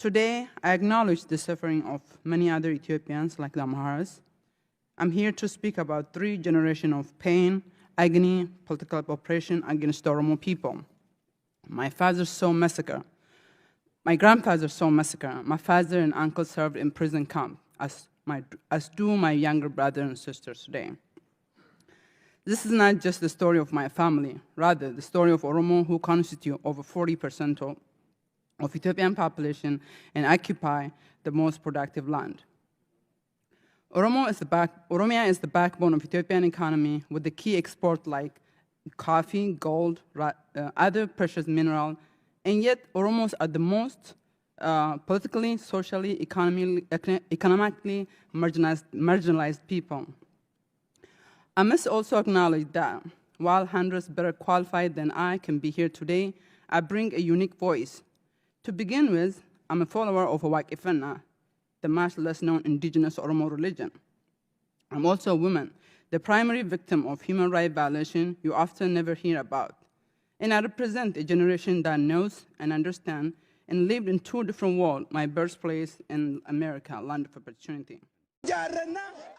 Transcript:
Today, I acknowledge the suffering of many other Ethiopians like the Amharas. I'm here to speak about 3 generations of pain, agony, political oppression against the Oromo people. My father saw massacre. My grandfather saw massacre. My father and uncle served in prison camp, as do my younger brothers and sisters today. This is not just the story of my family, rather the story of Oromo, who constitute over 40% of Ethiopian population and occupy the most productive land. Oromia is the backbone of Ethiopian economy, with the key exports like coffee, gold, other precious minerals, and yet Oromos are the most politically, socially, economically marginalized people. I must also acknowledge that while hundreds better qualified than I can be here today, I bring a unique voice. To begin with, I'm a follower of Awaq Ifena, the much less known indigenous Oromo religion. I'm also a woman, the primary victim of human rights violation you often never hear about. And I represent a generation that knows and understands and lived in 2 different worlds, my birthplace and America, land of opportunity.